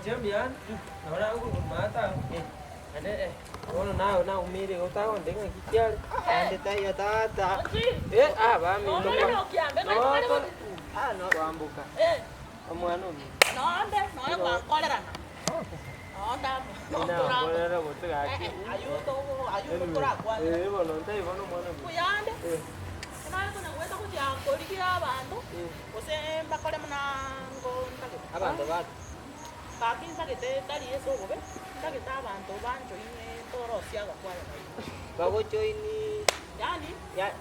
Inche mbuya nabo nakorwa maate aa, naende eh, bono naye naumeire igo otagontebia ng'aki kiare. Naende taiyo tata. Eh, ah baminto kwa noto kwamboka omwana ominto. Inakorera gose gaki. Eh, bono ntaiyo bono omwana ominto. Eh. Abanto ba Gaki ntagete tari ase obobe, ntagete abanto banjoine torosie agakwaya nainwe. Bagojoini. Yaani Ya-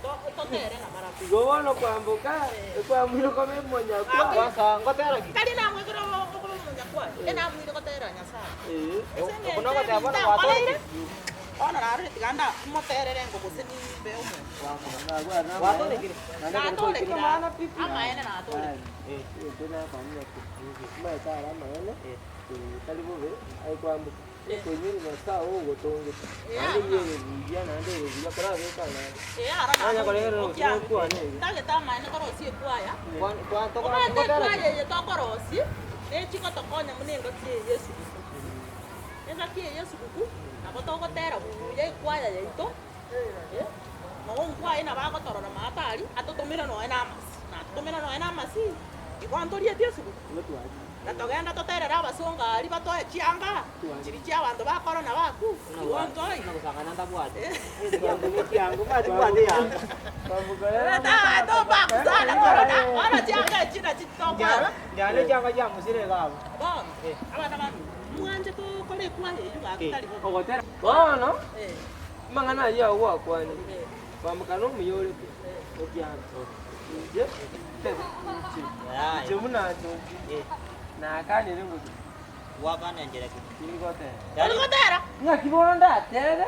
to- totere nabarabwo. Igo bono kwamboka, ekwamwire koba omonyakwa. Gwasa ngotera ki? Tari namwekire okoba omonyakwaya, enamwire gotera Nyasaye. Eh. Ase eng'encho Okwo nogoteba ebinto bono ankoreire, gwatorekire. bono narorire tiga nda moterere ngo gose nimbe omonto. Gwatorekire? Natorekire amaene natorekire. Omanyete are amaene, tari bobe, aye kwamboka. Okoinyora Nyasae oo ogotongete, naende eyio ere buya, naende ere buya, korabeke naende. Ee, aro Nonya korengereria natorekire. gose nokwane iga. Ntagete amaene torosie ekwaya. Kwa- kwa- tokora- Omanyete ngotera ki? ekwaya eye tokorosia, nechigotokonya buna engaki eye ya esuguku. Engaki eye ya esuguku, nabo togotera buya ekwaya yaito, eh, nonya nkwaye nabo agotorora maate aria, atotomere nonya na amasi, natotomera nonya na amasi, igo ntorieti esuguku. Na togenda toterere abasongo aria batoe chianga, chiria chia abanto ba korona bakwo, igo ntoi. Tobakusana korona, bono chianga echi nachi tokoa. Bono, abana bane, mwanche tokore ekwaya eyio gaki tari bobe. Bono, amang'ana ayio agwakwanire, kwamboka nomuya ore pi, okianda. Inche, inche, inche buna nchoki, nakanire ngotwe. Gwakana enchera ki? Tingotera. Tori gotera? Ng'aki bono ndatere,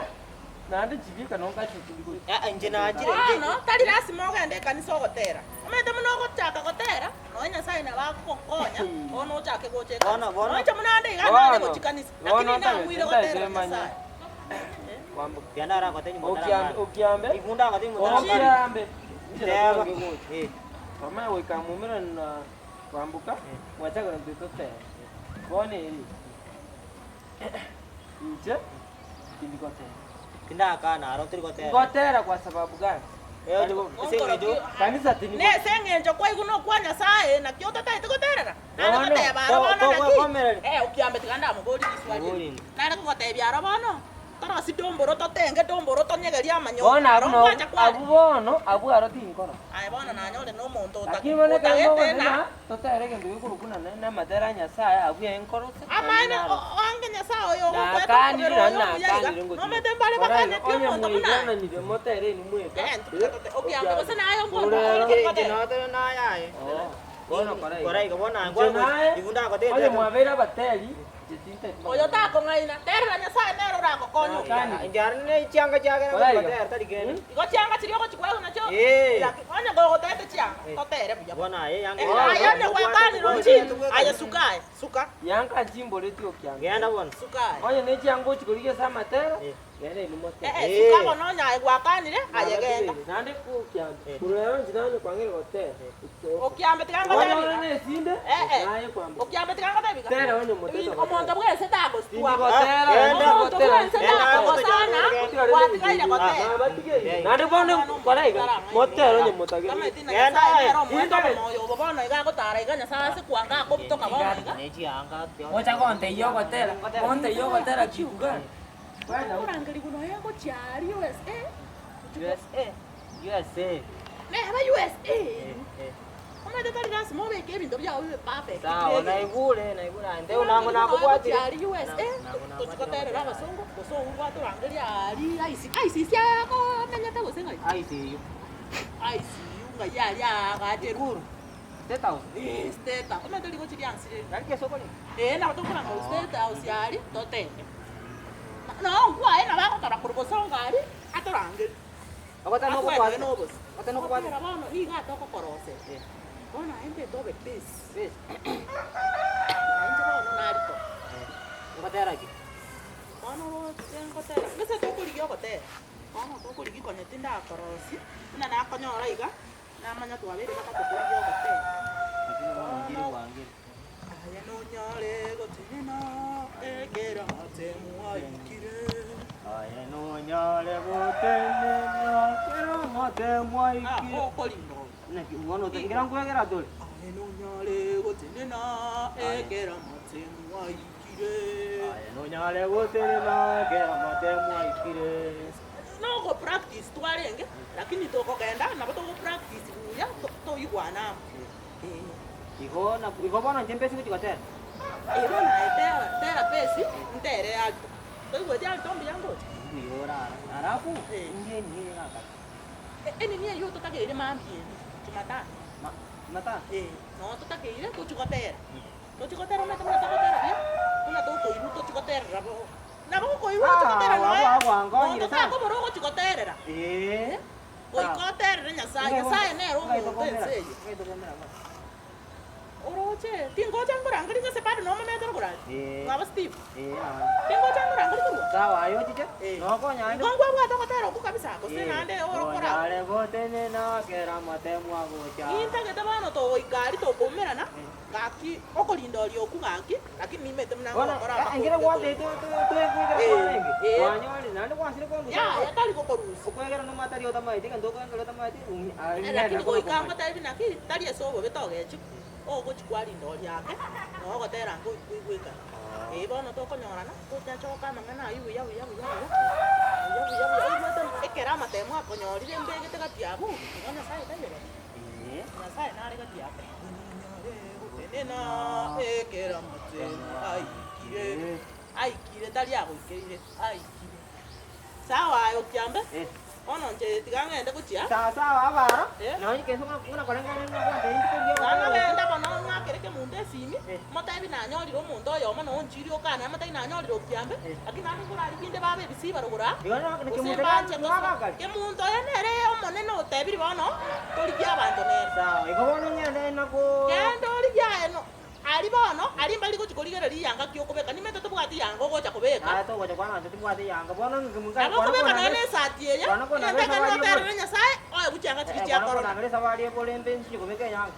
naende chibika nonkache tindi gochia. Ah, inche nachire inche. Bono, tari lasima ogende ekanisa ogotera. Omanyete buna ogochaka gotera, nonya Nyasaye nabo agogokonya, bono ochake gocha ekanisa. Bono, bono. Nonya inche buna ande iga nare Bono, gochia kanisa, bono lakini ntagete namuire ntagete gotera manye. Nyasaye. Kwamboka. Kianda aragote nyuma Okiambe, otarang'ana. okiambe, Igunda agote nyuma otarang'ana. okiambe. Inche Teba. nabo gocha. Eh. Twamanya goika momerano na kwamboka, mwachaka intwe totebe. Bono eri, inche tindi gotera. Tindakana aro tori gotera. Ngotera kwa sababu gani? Eh, Tari bobe. ase eng'encho Kanisa tindi Nese eng'encho kwaigwa nokwa Nyasaye, naki otataete goterera? Nare Bono, goteba aro ko- bono ko- naki? komereri. Eh, okiambe tiga ndamoborie riswali eri. Bori. Nare gogotebia aro bono, Torosie domboro totenge domboro tonyegerie amanyoka Bono aro abwo nkwancha no- kware. abwo bono abwo aro tinkora. Aye bono nanyore nomonto Lakini bono ekero otagete mogoteba na ng'a totere egento gekorokwa na na amatera a Nyasaye abwo enkoro se amaene naro. o- oange Nyasaye oyo ogokweta Nakanire okobera naende oyo omuya iga nakanire ngotiga. nomete mbare Kora iga, bakanetie onye omonto buna aye. mwaigwananire motere inwe mweka, Eh, ntuke eh, tote okiambe gose naye Korero. ngotaka Inche gotera. notere naye aye. Oh, bono kora iga. Kora iga bono aye Inche naye, igunda agotete. onye mwabeire abateri, Oyo takong'aina, terera Nyasae nere oragokonye okiagera. Inche aro ne chianga chiagera gotera tari kende. Igo chianga chiria ogochikwegwa nachio, Eh. laki onye kogotaete chianga, totere buya. Bono aye yanga Eh, aye onye gwakanire onchini, aye suka aye, suka, Yanga nchimboreti okianga. Genda bono. suka aye. Onye ne chianga ochia korigia ase amatera, Eh. genda inwe motere. Eh, eh, suka bono onye aye gwakanire, aye genda. Naende okiambe, korwa rero inche nanye kwang'eire gotera. Okiambe tiga Bono ngotebi ore iga. nesinde, Eh, eh. naye kwamboka. Okiambe tiga ngotebi iga. Tera onye omotete Omonto bwense tagostua. Tindi gotera, Genda. Omonto bwense Genda. takogosana, gwatigaire gotera. Naende bono kora iga, motere onye motagete. Tamanyeti na Genda. Nyasaye nere omoete Genda. omoyo obo bono iga agotara iga Nyasaye ase kwanga akobutoka bono iga. Ne chianga. Gocha gonteyia ogotera, gonteyia ogotera chiguga. Okorangerigwa nonya gochia aria USA. USA. USA. Neba USA. Omanyete tari lasima obeke ebinto biao bibe perfect. Sawa, naigure, naigure. Ande unango nakobwatire. Gochia aria USA, tochi goterera abasongo, gose obwo gwatorangeria aria IC, ICC akomenyete gose ng'ai? ICU. ICU ng'ai aria agacherwa. Ikuru. State House. Eh, State House. Omanyete rigochi riansire. Nari kesokori. Ee, nabo tokoranga State House aria, totebe. Noo nkwaye nabo agotora korwa bosongo aria, atorangerie. Ogoteba Akwete nokobwate. nobosi. Ogoteba nokobwate. Ogotera bono nigo atogokorosera. Eh. Bono aye ntete obe busy. Busy. Na inche bono narito. Ngotera ki? Bono roche ngotera. Gose tokorigia ogotera. Bono tokorigia konya tindakorosia, buna nakonyora iga, namanya twabeire mpaka tokorigia ogotera. Lakini bono ndiri bwangire. Aye nonyare gote. matemo aikire. Okorinda oyo. Naki bono nkere nkwegera tore. Aye nonyare gotenena ekero amatemo aikire. Aye nonyare gotenena ekero amatemo aikire. Nogo practice twarenge, lakini tokogenda nabo togo practice buya toigwane amo. Eh. Igo na igo bono inche mbesi gochi gotera. Eh bono aye tera tera besi ntere alto. Toigweti alto mbuya ngocha? Mbuya orara. Alafu Eh. inche niye gakare. Enini eyio totakeire mambia eye, Jumatano. Ma Jumatano? Eh, noo totakeire tochi gotera. Tochi gotera omanyete buna togotera buya, buna tokoigwa tochi goterera bo. Nabo okoigwa ochi gotera Ah, noe, abwo abwo monto angonyire sana. takobora ogochi goterera. Eh. Goika oterere Nyasaye, Nyasaye nere omonto ense eye. Oroche, tingocha nkorangerie gose bado nomomentera okorari? Eh. Mwabo Steve, Eh, ah. tingocha nkorangerie korwa? Sawa aye ochiche, Eh. nokonya aende. Igo nkwabwate ogotera okwo kabisa, gose naende orokora. Onyare gotenena kera amatemo agocha. Nintagete bono togoika aria tokoumerana, gaki okorinda oria okwo gaki, lakini nimanyete buna Bono, ngokora eh, engere amakondo gwatete twegwekera Eh, kwarenge. eh. Kwanyorire naende gwasire kondusa. Yaya tari gokorusia. Okwegera nomatari otamaeti, egento okoengera otamaeti, umi- ah, Eh, nere Lakini nakona goika komanya. ngotebi naki, tari ase obobe togechigwa, ogochia kwarinda oria ake, na ogotera nkoigwekana. Eh, bono tokonyorana, tochachoka amang'ana aywo buya buya buya buya, buya buya buya, oigwete ekero amatemo akonyorire mbegete gati abwo, igo Nyasaye taiyo gati. Eh. Nyasaye nare gati yabo. Onyare gotenena ekero amatemo aikire, aikire tari agoikeire, aikire. Sawa aye okiambe, Eh. bono inche tiga ng'ende gochia. Sawa sawa abara, Eh. nonye kesa buna koreng'ana ng'a gwatebire ndikoria Bono ogotera genda bono ng'akere kemunto esimi, Eh. motebi nanyorire omonto oyomo noo nchiri okane, motebi nanyorire okiambe, Eh. lakini naende nkorarigie inde babe ebisiba rogoro aa, Igo na gose kemunto mbanche gani gose mwagakari? kemunto oyo nere omonene otebiri bono, torigie abanto nere. Sawa, igo bono ng'ende nako Genda origie aye no aria bono, aria mbari gochi korigereria yanga ki okobeka, nimanyete tobwati yanga ogocha kobeka. Aye togocha kwana inche timbwati yanga, bono ng'ike Nabo kwana okobeka kona nonya na esati eye, kwana kona egento ekero esabari noterere Nyasaye, oegwe chianga chiria Eh, chia kwana korona. kona esabari ebore mbe nsinche kobeka eyanga.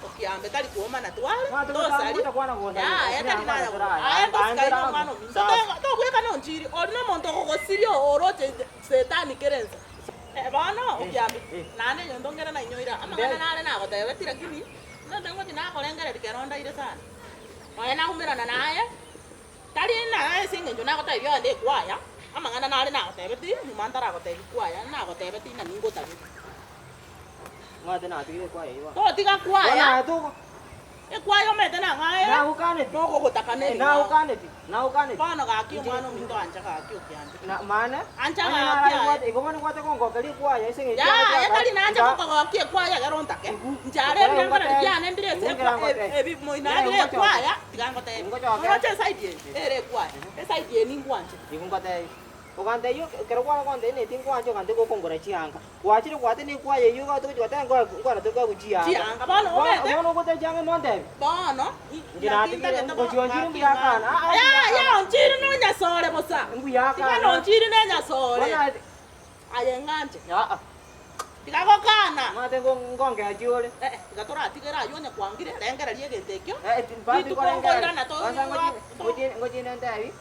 Okiambe tari kuomana tware, Mwate tosari, gocha kwana gosa. yaya tari naya aye Aye ngosikari na omwana ominto, tobweka nonchiri, ori nomonto okogosiria oroche setani kere ense. Eh, bono okiambe, naende egento nkere nainyoire aa, amang'ana nare nagotebetie lakini, nonye ngochia nakorengereria kero ondaire sana. Nonya naumerana naye, tari naye ase eng'encho nagotebia onde ekwaya, amang'ana nare nagotebetie, nyuma ntaragotebia kwaya, nagotebetie ng'a ningotagete. Omanyete natigire ekwaya eyio bono. Totiga Bono kwaya, aye togo ekwaya omanyete nang'o ere, Nagokaneti. nogogotakana Eh, erimo. nagokaneti, nagokaneti. Bono gaki omwana ominto ancha gaki okiancha. Na maana, Ancha onye gaki naraye aye. gwate, igo bono gwate kongokeria ekwaya ase eng'encho Yaya yagochaka, tari nanche iga- gokogokia ekwaya ekero ontake. Igu, Inche are ekero ebirengererio ngotebe, biane mbire ase igu nkera ekwa- ngotebe. ebi moino Igu abire ngochoke. ekwaya, tiga ngotebe. Ngochoke. Oroche eside eye, ere ekwaya, eside eye ningwanche. Igo ngotebe. Ogantebia ekero kware gontebia neti nkwanche ogantebia gokongora chianga. Gwachire gwateba ekwaya eyio iga togochi goteba nkoe nkwana tokoegwa chianga. Chianga bono Bono omanyete? bono ogoteba chianga montebie? Bono, Inche naki natigire ntagete ngochi bono onchiri gaki mbuya akana. ng'a- Ah, ah, Yaya, mbuya akana. onchiri nonyasore bosa. Mbuya Tiga akana. nonchiri nenyasore. Bono aye Aye ng'anche. Ah, ah. Tiga gokana. Omanyete ngo ngongechia ore. Eh, eh, tiga toratigere aywo onye kwangire, rengereria egento ekio. Eh, ti- basi Rituko nkorengereria. nkoirana to- Kwanza ngochi- to- ngochi- ngochi nentebi.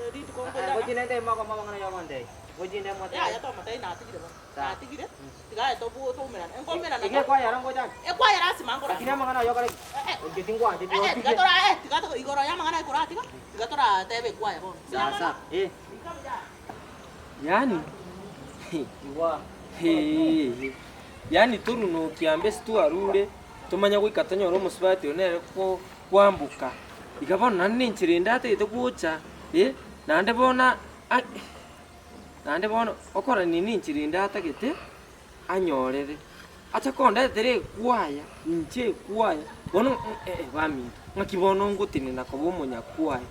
Eh, rituko Eh, nkoirana. ngochi nentebi moko mabang'ana yogontebia. Ngochi ndemotebi. Yaya tomotebi natigire bono. Sawa. Natigire, tiga aye tobu toumerane. Nkoumerana Iga ekwaya ero ngochake. Ekwaya lasima ngorane. Lakini amang'ana ayio okore ki? Eh, eh. Inche tingwancheti Eh, eh, tiga otige. tora eh, tiga to igoro y'amang'ana aye koratiga, tiga toratebe ekwaya bono. Sasa, eh. Yaani Igwa. Hee, yaani torunokia mbe ase twarure, tomanye goika tonyore omosubati oyo nere ko kwamboka. Iga bono naende na enchera ende atagete gocha, eh, naende bono a naende bono okorania na enchera ende atagete anyorere. Acha kondetera ekwaya, inche ekwaya, bono eh baminto, ng'aki bono ngotenena koba omonyakwaya.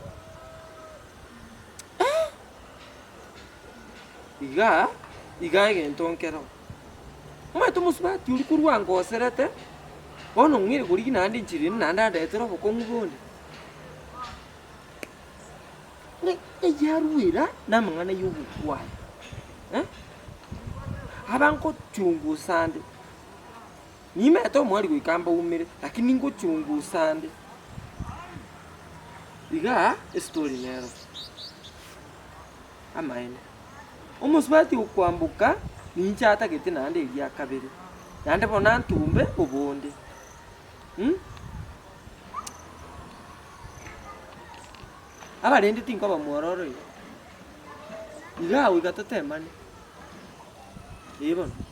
Eh! Igaa, igaa egento nkero. Omanyete omosubati oria korwa angoserete, bono ong'ire korigia naende enchera ende naende andetere obokong'u bonde. Ng'a eyarwera na amang'ana ya obokwaya eh, aba nkochungusa ande, nimanyete omwari goika mbaumere, lakini ngochungusa ande. Igaa estory nero, amaene, omosubati okwamboka. Ninche atagete naende eria kabere, naende bono antumbe obonde mh. Abarende tinkoba mwororo iga, iga agwo iga totemane, eh bono.